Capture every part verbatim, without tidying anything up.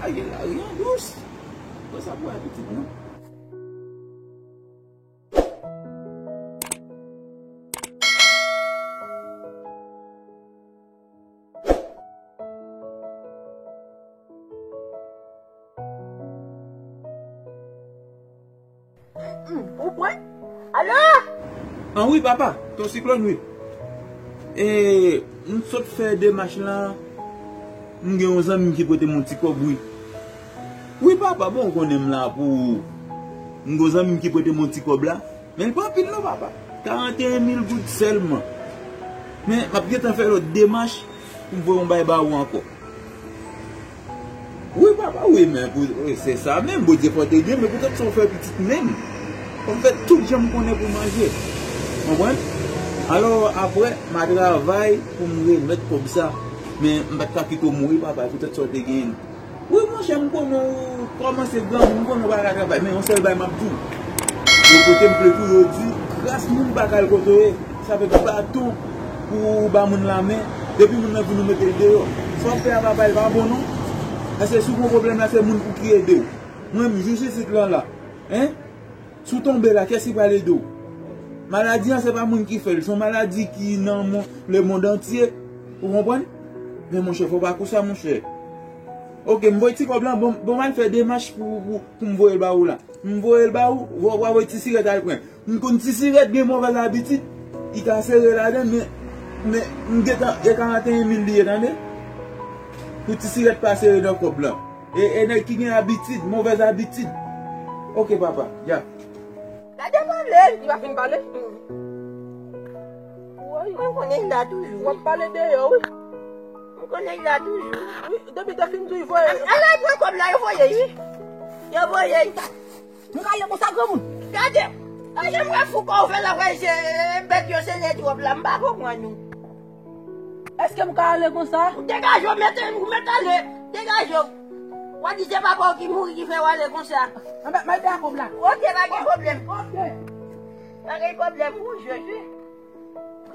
Ay, lari an dous. Mwen sa pou wè pitit mwen. Ou pran? Alo? An wi, papa, ton siklòn, wi. E, m sot fè demach la, m gen yon zanmi m ki prete m yon ti kòb, wi. Wi, papa, bon, ou konnen m la pou ou. M gen yon zanmi m ki prete m yon ti kòb la. Men l pa anpil non, papa. Karanteyen mil goud sèlman. Men m ap gentan fè lòt demach pou m voye yon bay ba ou ankò. Wi, papa, wi, men pou, wi, se sa menm, Bondye fò te gen, men poutèt sa w fè pitit menm. Fò m fè tout jan m konnen pou manje. Konprann? Alò, apre, m a travay pou m remèt kòb sa. Men m pa t ka kite w mouri, papa, poutèt sa w te gen. Wi, monchè, m konnen w kòmanse granmoun, m konnen w pa ka travay, men yon sèl bagay m ap di w. Yo pote m plent tou, yo di, kras moun pa ka al kote w ye. Sa fè ki baton pou w ba moun la men, depi moun nan vin ou mete l deyò. Sa w ap fè a, papa, li pa bon non. Paske si w gen yon pwoblèm la, se moun pou ki ede w. Mwen menm, jis isit lan la. Hein? Si w tonbe la, kiyès ki pral ede w? Maladi an, se pa moun ki fè l, se yon maladi ki nan mon-, lemonn antye. Ou konprann? Men monchè, fò w pa konsa, monchè. Oke, m voye ti kòb lan, bon, bon, m al fè demach pou, pou, pou m voye l ba ou la. M voye l ba ou, w a, w a voye ti sirèt al pran. M konn ti sirèt gen movèz abitid, li ka sere ladan, men, men, m gentan, e karanteyen mil li ye, tande? Pou ti sirèt pa sere nan kòb lan. E, e nèg ki gen abitid, movèz abitid. Oke, papa, ya. Gade pale, li pa fin pale. Woy, mwen konnen l la toujou. W ap pale deyò, wi. Mwen konnen l la toujou. Wi, depi te fin di w voye. Al, al pran kòb la, yo voye, wi. Yo voye. Nou ka ye konsa, granmoun. Gade, a jan m wè fou kò w fè la, wè se bèt yo sele twòp la, m pa konprann nou. Èske m ka ale konsa? Degaje w, mete, ou mèt ale. Degaje w. W a di se papa w ki mouri ki fè w ale konsa. Anben, mete a kòb la. Oke, pa gen pwoblèm. Oke. Pa gen pwoblèm, ou jwe, jwe.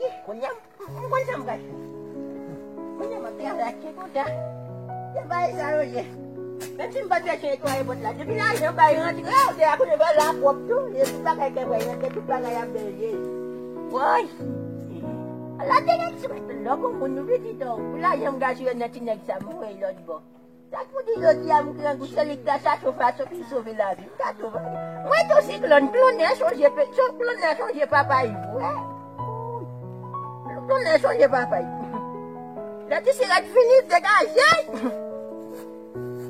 Ih, kounye a, m konn sa m pral fè. Kounye a, m ap travay ak kè kontan. Se bagay sa yo ye. Menm si m pa t fè chen netwaye pòt la, depi lajan bay rantre, ou te a kote fè la pwòp tou, e tout bagay kè bay rantre, tout bagay ap bèl ye. Woy! Ala de nèg sou lò pou moun nou pitit, pou lajan m gasire nan ti nèg sa, m voye lòt bò. Sa k pou di jodi a, m grangou, se li k ta chache yon fason pou l sove lavi m, m ta tou vale. Mwen tou siklòn, klonnè sonje pe-, so-, klonnè sonje papa y vre. Klonnè sonje papa y. Lè ti sirèt fini, degaje.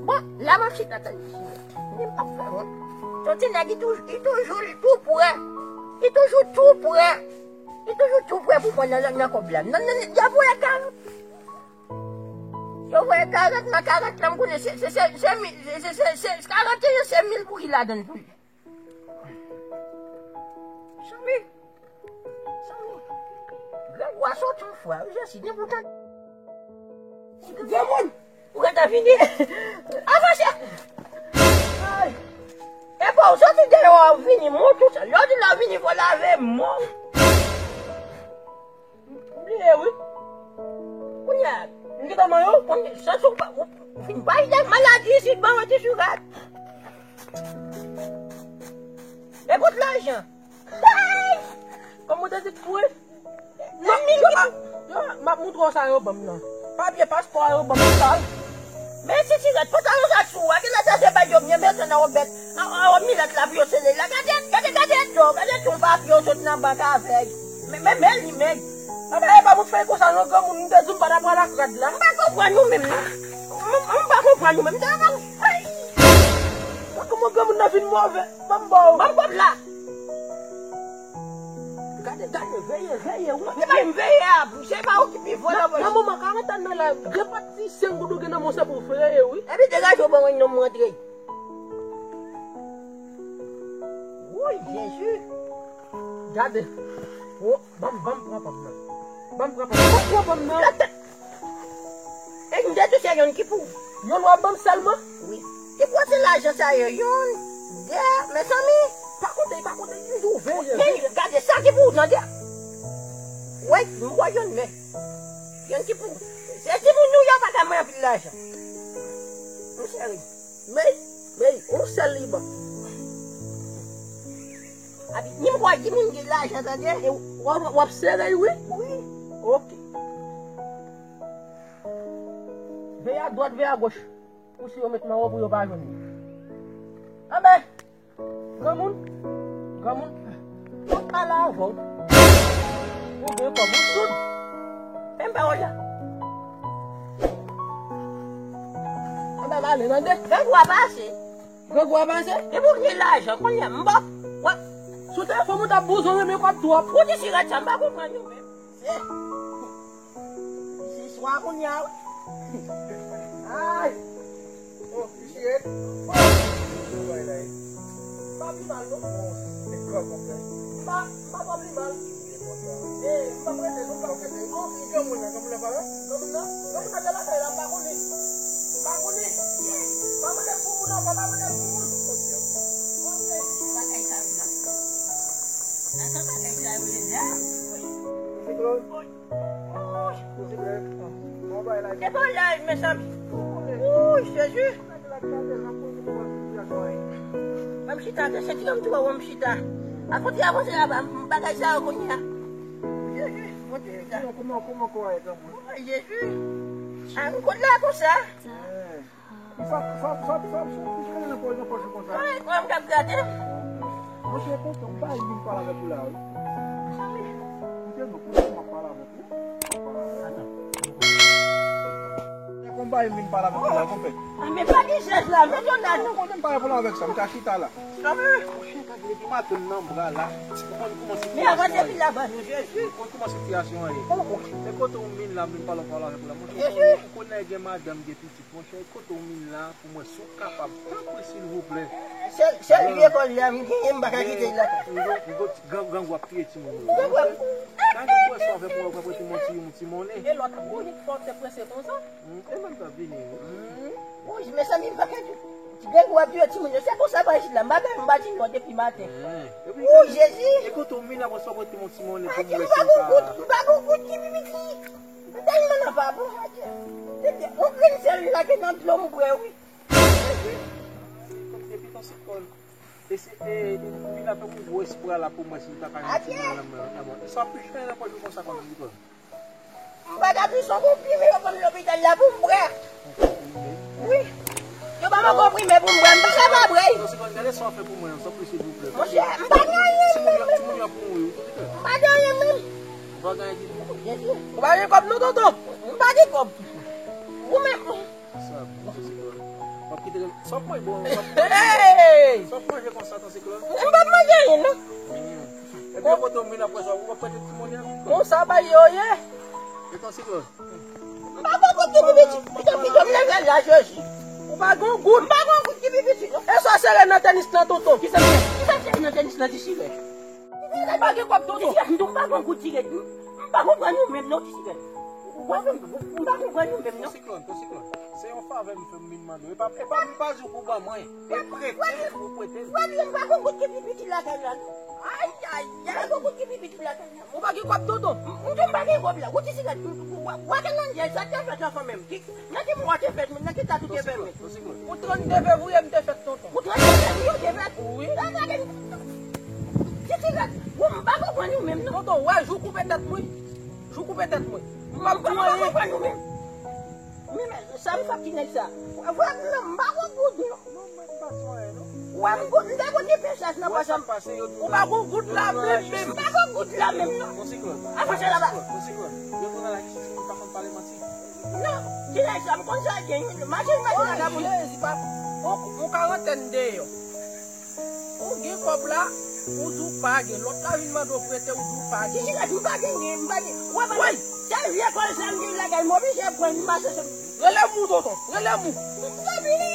Bon, la m ap chita tann ti sirèt. Li p ap fè wont. Son ti nèg, li toujou, li toujou tou prè. Li toujou tou prè. Li toujou tou prè pou pran nan, nan kòb la. Nan, nan, nan, y ap voye karant. Yo voye karant nan karant la, m konnen se, se, se, se mil, se, se, se, se karanteyen, se mil pou ki ladan l pou li. Sanmi, sanmi, grangou a soti yon fwa, wi, Jesi, ni poutan. Granmoun, ou gentan vini? Avanse! Ay! E pa w soti deyò a, w vini, mont ou sa. Lè w di lè w vini, fò w lave men w. M bliye wi. Kounye a, m gentan manyen w, kounye a, san sou pa, ou, ou fin bay de maladi isit, ban mwen ti siret. E kot lajan? Hey! Kòm ou te di k pou e? Non, yo pa, yo, m ap montre w sa yo ban m nan. Papye paspò a yo ban m sa. Men si ti rèd pantalon sa sou a, genlè sa se bay yo byen bezwen nan yon bèt. A, a, yon milèt la pou yo sele la. Gade, gade, gade do, gade ton papye yo sot nan bank avèk. Men, men, men li, men. Papa, e pa pou fè konsa non, granmoun, m te di w m pa t ap pran lakrad la. M pa konprann ou menm non. M, m pa konprann ou menm. Sa pa, ay. Kòman granmoun nan vin move? Ban m ba w. Ban m kòb la. Gade, gade, veye, veye, wi. Ou te bay m veye a, se pa ou ki pi vòlè, nan moman karant an nan la, gen pati senk goud ou gen nan men w se pou veye, wi. Epi degaje w ban mwen nonm rantre. Woy, Jezi. Gade. Wo, ban m, ban m pran pa m nan. Ban m pran pa m nan. Ban m pran pa m nan. E m te di w se yonn ki pou ou. Yonn w ap ban m sèlman? Wi. Ki kote lajan sa yo? Yonn, de, mezanmi. Pa konte, pa konte, m di w veye, veye. Gade sa ki pou ou, tande. Wi, m wè yonn, men. Yonn ki pou ou. Se timoun nou yo pa ka manyen anpil lajan. M sere. Mey, mey, yon sèl li ban. Abi, ni m kwè di moun gen lajan, tande? E w ap, w ap sere, wi. Wi. Ok. Veye a dwat, veye a goch. Pou si yo met nan wo pou yo pa jwenn li. Anben, granmoun, granmoun, tout ala avè w. Ou gen kòb, ou soud. Menm pawòl la. Anben, m ale, tande? Grangou a pase. Grangou a pase? Depi w gen lajan, kounye a, m ba w. Sou telefòn ou t ap bouzon renmen kòb twòp. Ou di sirèt sa, m pa konprann yo menm. Se, se swa kounye a, wi. Ay! Oh, sirèt. Oh! M pa pli mal, non? M pa, m pa twò pli mal. Eh, m pa prese, non, m pa prese. Oh, ki granmoun nan, granmoun nan pa la? Granmoun nan? Granmoun nan te lakay la, m pa konnen. M pa konnen. Pa mande pou moun ankò, pa mande pou moun. Kote bagay sa yo la? Nan sa bagay sa yo ye la? Siklòn? Siklòn? Bon bagay la. Se pa la, mezanmi. Wouy, Jezi. Mwen m chita, se ti granm twò, mwen m chita. Akonte avanse la, bagay sa yo kounye a. Jezi, Bondye, la. Kòman, kòman, kòman kò a ye, granmoun? Jezi. A, m konn la konsa. Sa, sa, sa, sa, sa, sa, sa, nan pòch, nan pòch konsa. Ay, mwen, m t ap gade. Monchè, kote w bay vin pale avèk ou la, wi. Koute non, koute m ap pale avèk ou. M ap pale avèk ou. Atan. Kote w bay vin pale avèk ou la, konpè? A, men pa gen jès la, men Donald. Kote m pale pou avèk sa, m ka chita la. Monchè, gade depi maten m nan bra la. Ou konn kòman sitiyasyon an ye. Ou konn kòman sitiyasyon an ye. E kote w vin la, m vin pale, pale avèk ou la. Monchè, ou konnen gen madanm, gen pitit. Monchè, kote w vin la pou mwen, si w kapab, tanpri, silvouplè. Sèl, sèl vye kòl la m genyen, m pa ka kite l la. M gon, m gon ti gran, grangou ap touye timoun yo. Grangou ap. Gade pou wè sa w fè pou mwen, pou prete mwen ti, yon ti monnen. E lòt ap vini, fò w te prese konsa. Hmm, e mwen m t ap vini, wi. Hmm. Wouy, mezanmi, m pa ka di. Ti grangou ap touye timoun yo. Se konsa pa isit la. M pa ka, m pa di non depi maten. Wouy, Jezi. E kote w vin la, pou sa w prete mwen ti monnen pou mwen, m pa gon goud, m pa gon goud ki pi piti. M tèlman nan pa bon, Bondye. Depi yon grenn sèl lage nan dlo m bwè, wi. Depi tan se kòl. E se, e, e, li la fè yon gwo espwa la pou mwen si m ta ka gen ti mwen nan men, nan men. E sa pi chen nan pòch ou konsa kòm li kòm. M pa ta pli son konprime yo ban m lopital la pou m bwè. Wi. Yo ban m yon konprime pou m bwè, m pa ka pa bwè. Non, se kòm gade sa w fè pou mwen, sa pli silvouplè. Monchè, m pa gen anyen menm. Timoun yo ap mouri, wi, tonton. M pa gen anyen menm. Ou pa gen anyen ditou? Ou pa gen kòb non, tonton? M pa gen kòb. Ou menm. Sa bon, se kòb. W ap kite, sa w ap manje bon, sa w ap manje konsa, tan se kòb. M p ap manje anyen, non. Ebyen, kote w vin apre sa, ou p ap prete timoun yo? Konsa bagay yo ye. E tan se kòb. M pa gon goud ki pi piti. Pito, pito, m leve la, Jezi. Ou pa gon goud? M pa gon goud ki pi piti, non. E sa w sere nan tenis lan, tonton? Kisa m fè? Kisa m sere nan tenis lan, ti sirèt? Ti sirèt pa gen kòb, tonton. Ti sirèt, m tou m pa gon goud, ti sirèt. M pa konprann ou menm, non, ti sirèt. Ou pa konprann, m pa konprann ou menm, non. Ton siklòn, ton siklòn. Se yon favè m fè m vin mande w. E pa, e pa, m pa di w pou ban mwen. E prete, pou prete. Wè byen, m pa gon goud ki pi piti lakay la, non. Ay, ay, ay. M pa gon goud ki pi piti lakay la. Ou pa gen kòb, tonton? M, m di w m pa gen kòb la. Ou ti sirèt, w, w, w, w a gen nan yè, sa te fèt la kanmenm. Ki, nan ki mwa te fèt, nan ki dat ou te fèt? Ou trannde fevriye m te fèt, tonton. Ou trannde fevriye w te fèt? Wi. Sa fè ke ti sirèt, bon, m pa konprann ou menm, non. Tonton, w wè jou koupe tèt mwen? Jou koupe tèt mwen. M p ap di w anyen. M pa konprann ou menm. Men, men, sa m fè ak ti nèg sa? Vre, vre, non, m pa gon goud, non. Non, mwen, m pa sou anyen, non. Wè, m gon, m te gon de pechaj nan pòch la. Ou pa gon goud la menm, menm. M pa gon goud la menm, non. Avanse laba. Yo konn al la jistis, moun pa konn pale manti. Non, ti nèg sa, m konn sa l gen, wi. Mache, mache laba pou li. Jezi, pa, on, on karantèn deyò. Ou gen kòb la, ou di w pa gen. Lòt la vin mande w prete, ou di w pa gen. Ti nèg, m pa gen, m pa gen. Wè, wè. Sèl vye kòl sa m gen lakay mwen, oblije pran, m mache sou. Rele m ou, tonton, rele m ou. M pa vini.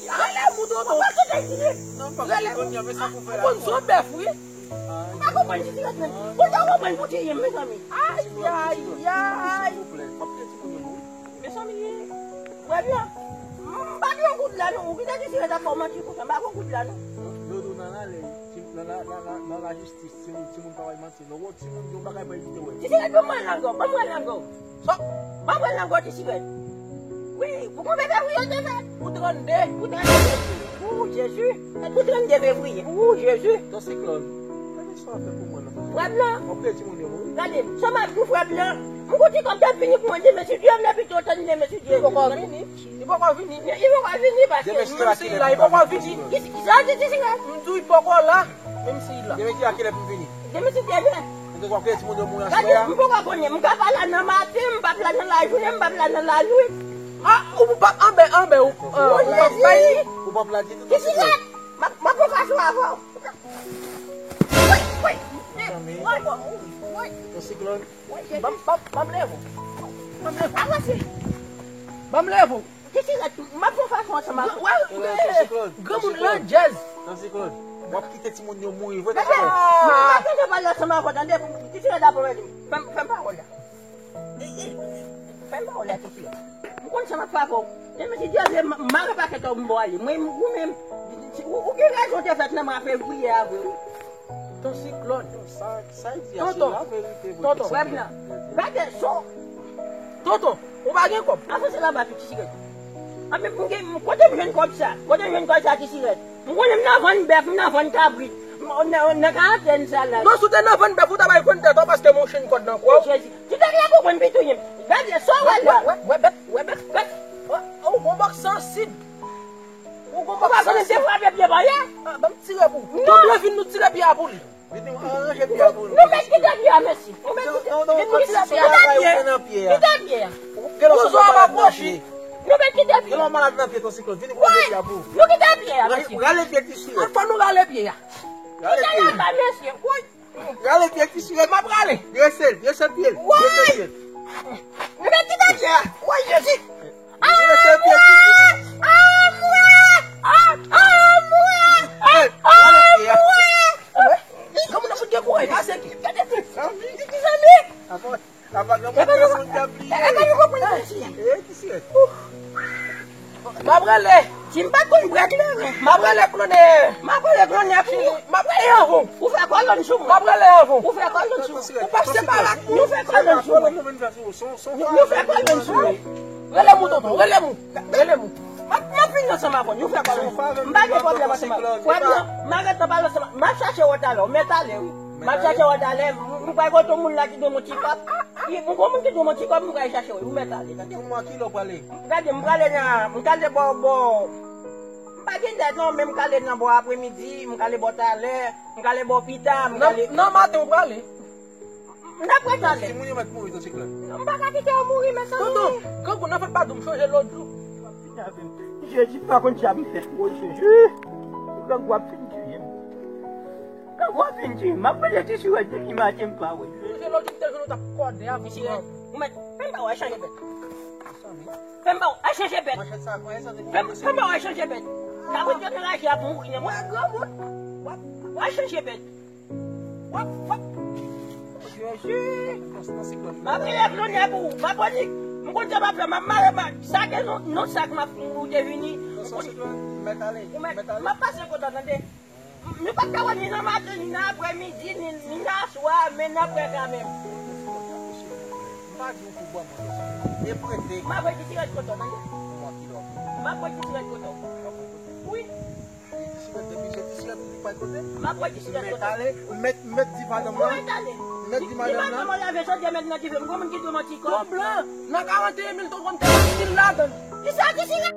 Rele m ou, tonton. Ou pa sou tèt li. Non, m pa konn kounye a, men sa pou fè la. Ou konn son bèf, wi. M pa konprann ti sirèt menm. Ou ta konprann pou ti ye, mezanmi. Ay, ay, ay. Mezanmi, wè byen. M pa gen goud la, non. Ou kite ti sirèt ap fè w manti konsa. M pa gen goud la, non. Yo di w nan lalè, nan la, nan la, nan lajistis, timoun, timoun pa bay manti. Lè w wè timoun gen yon bagay pa evite wè. Ti sirèt, ban mwen lang ou, ban mwen lang ou. Sa? Ban mwen lang ou, ti sirèt. Wi, pou konbyen fevriye w te fèt? Ou Trannde. Pou trannde fevriye. Ou, Jezi. Pou trannde fevriye. Ou, Jezi. Ton Siklòn. Gade sa w ap fè pou mwen nan. Frè Blan. W ap fè timoun yo mouri. Gade, sa m ap di w, Frè Blan. M gon ti kòb k ap vini pou mwen demen, si Dye vle, pito tann demen, si Dye vle. Li poko vini. Li poko vini. Li poko vini, paske menm si li la, li poko vini. Ki, ki sa w di, di, di, di? M di w li poko la. Menm si li la. Demen ki a kilè pou m vini? Demen si Dye vle. M te kwè timoun yo mouri aswè a. Gade, m poko konnen. M ka pa la nan maten, m p ap la nan lajounen, m p ap la nan lajounen. Ah, ou p ap anbè, anbè, ou, ah, ou p ap bay li. Ou p ap la ditou. Ki silèt? M ap, m ap fè fason avè w. Woy, woy. Woy, woy, woy. Yon siklòn. Woy, Jezi. Ban m, ban m, ban m leve w. Ban m leve w. Avanse. Ban m leve w. Ki silèt tou? M ap fè fason ansanm avè w. Wè, wè, granmoun lan djèz. Nan siklòn. W ap kite timoun yo mouri vre. Gade, m ap tande pale ansanm avè w, tande. Ki silèt ap wè li? Fè m, fè m pawòl la. E, e, fè m pawòl la, Titi. M konn sa m ap fè avè w. Demen si Dye vle, m, mare pakèt ou m ba w ale. Mwen, ou menm, ou, ou gen rezon te fèt nan mwa fevriye a vre, wi. Ton Siklòn. Sa, sa l di a, se laverite, vre. Tonton, Frè Blan. Gade, so. Tonton, ou pa gen kòb. Avanse laba tou, Ti Sirèt. A, men m gen, kote m jwenn kòb sa? Kote m jwenn kòb sa, Ti Sirèt? M konnen m nan vann bèf, m nan vann kabrit. M, nan, nan karantèn sa la. Non, si w te nan vann bèf, ou ta bay konn tèt ou paske m yon chenn kòd nan kò w. Jezi. Ti tèt la konprann pitouye m. Gade, sa w wè la? Wè, wè, wè bèf, wè bèf, bèf. Ou, ou gon bòk sansib. Ou gon bòk sansib. Ou pa konnen se frape pye pa ye? Ah, ban m tire pou ou. Non. Tonton vin nou tire pye a pou li. Vin nou aranje pye a pou li. Nou mèt kite pye a, mèsi. Nou mèt kite, nou mèt kite pye a. Kite pye a. Kite pye a. Kouzo ap apwoche. Nou mèt kite pye a. Gen lè w malad nan pye, Ton Siklòn. Vin nou pran pye a pou ou. Nou kite pye a, mèsi. Rale pye Ti Sirèt. Fò nou rale pye a. Rale pye a. Kite a, mèsi. Woy. Rale pye Ti Sirèt. M ap rale. Drese l, drese pye l. Woy. Drese pye l. Nou mèt kite pye a. Woy, Jezi. Drese pye Ti Sirèt. Ah, ah, ah, mwen. Ah, ah, mwen. Hey, rale pye a. Granmoun nan fout gen kouraj, pase ki. Gade. Ti zanmi. Apa, apa granmoun ki ap bliye. Epa nou konprann piti a. E, Ti Sirèt. M ap rele. Si m pa t konn bwè kleren, m ap rele Klonè. M ap rele Klonè pou ou. M ap rele anvan w. Ou fè kòlòn sou mwen. M ap rele anvan w. Ou fè kòlòn sou mwen. Ou p ap separe ak nou. Nou fè kòlòn sou mwen. Nou, nou fè kòlòn sou mwen. Rele m ou, tonton. Rele m ou. Rele m ou. M ap, m ap vin ansanm avè w. Nou fè kòlòn sou mwen. M pa gen pwoblèm ansanm avè w. Frè Blan, m arete nan pale ansanm. M ap chache w talè. Ou mèt ale, wi. M ap chache w talè. M, m pral kote yon moun la ki dwe m yon ti kòb. Wi, m gon moun ki dwe m yon ti kòb, m pral chache w. Ou mèt ale, tande. Pou mwen, kilè w prale? Gade, m prale nan, m prale bò, bò. M pa gen dèt non, men m prale nan bò apremidi, m prale bò talè, m prale bò pita, m prale. Nan, nan maten ou prale? M ta prale talè. Timoun yo mèt mouri, Ton Siklòn. M pa ka kite yo mouri, mezanmi. Tonton, grangou, nan fèt pa di w m chonje lòt jou. Jezi, m pa konn sa m fè. Woy, Jezi. Grangou ap fin tiye m. Grangou ap fin tiye m. M ap rele Ti Sirèt depi maten m pa wè. Chonje lòt jou m te jwenn ou t ap kòde avè m. Ti Sirèt, ou mèt, fè m pa wè chanje bèt. Fè m pa wè chanje bèt. Fè m, fè m pa wè chanje bèt. Kabrit yo te raje ap mouri nan mwen. Granmoun. W ap, w ap chanje bèt. W ap, w ap. Jezi. M ap rele Klonè pou ou. M ap di, m konn sa m ap fè, m ap mare, m ap sake non, non sak m ap ou te vini. Ou mèt ale. M ap pase kontan, tande. Nou pa t ka wè ni nan maten, ni nan apremidi, ni, ni nan aswè, men n ap wè kanmenm. M pa di w pou bò mwen, e prete. M ap wè Ti Sirèt kote w, tande. M ap wè Ti Sirèt kote w. Wi. Ti Sirèt, depi se Ti Sirèt ou di pral kote? M ap wè Ti Sirèt kote w. Mèt ale, mèt, mèt di madanm nan. Mèt di madanm nan. Di madanm nan lave sòti mèt nan dife. M gon moun ki dwe m yon ti kòb. Ton Blan, nan karanteyen mil, ton konn te mil ladan l. Kisa Ti Sirèt?